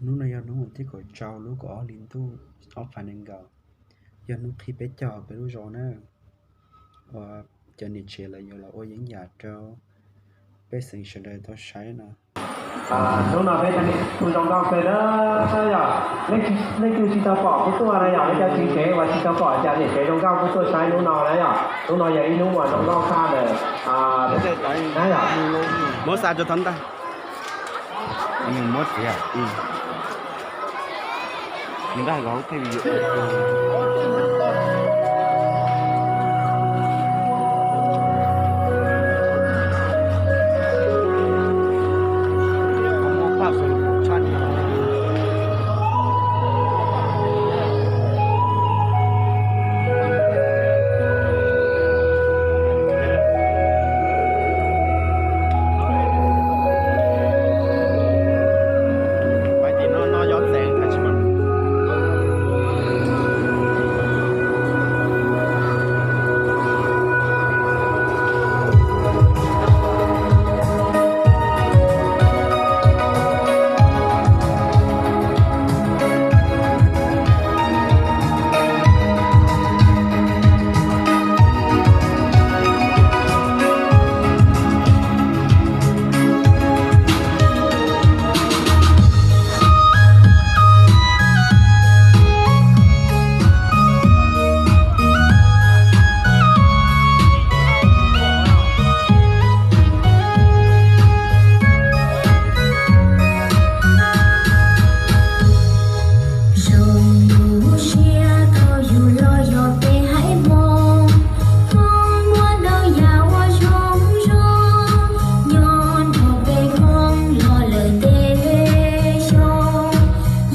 Hnub no yog hnub vas thib kaum rau lub kaum ob hli ntuj ob phav nees nkaum, yog hnub qhib peb caug peb lub zos na. Uas cov niam tsev lawv yuav los ua yeeb yam rau pej xeem sawv daws tau saib no. Hnub no peb cov niam tsev kuj zoo nkauj kawg na yom. Leej twg tsis tau pom kuj tuaj na yom, nej cov tsev uas tsis tau pom cov niam tsev zoo nkauj kuj tuaj saib hnub no na yom. Hnub no yog ib hnub uas zoo nkauj tshaj lawm na yom. Muab xa rau thov ntag. Muab txiav. Nws nqa hauv tej video. Zoo lub siab tau yug los yog peb haiv Hmoob, Hmoob muaj ntau yam uas zoo zoo, nyob nrog peb Hmoob los lawm tej xyoo,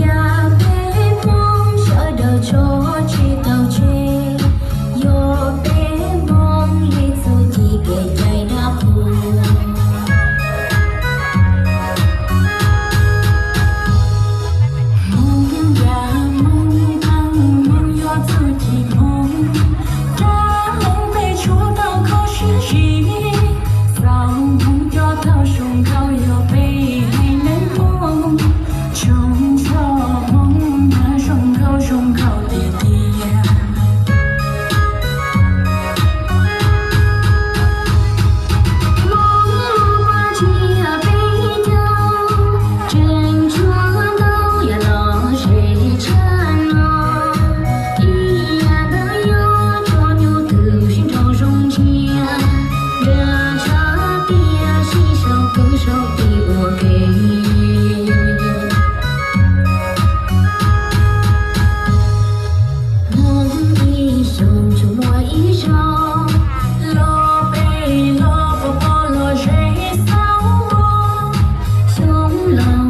yam peb Hmoob sawv daws tso tseg tau tseg, yog peb Hmoob li txuj ci kev cai dab qhuas. Hmoob yam Hmoob tag, Hmoob yog txuj ci Hmoob, rau Hmoob peb tshuav tau kho siab zim, txaus Hmoob coj tau zoo nkauj yog peb haiv neeg Hmoob, tsoom tsho Hmoob mas zoo nkauj zoo nkauj tiag tiag. Hmoob pab tsiab peb caug, tseem tshuav ntau yam los zem tshaj no. Ib yam ntawd yog tso nyuj twm sib nraus zoo ntsia, nra tshaj tiaj sib sau kwv sau tij ua ke. Hmoob ib xyoos tsuas muaj ib zaug, los peb los pov pob los zem xauv, xyoo los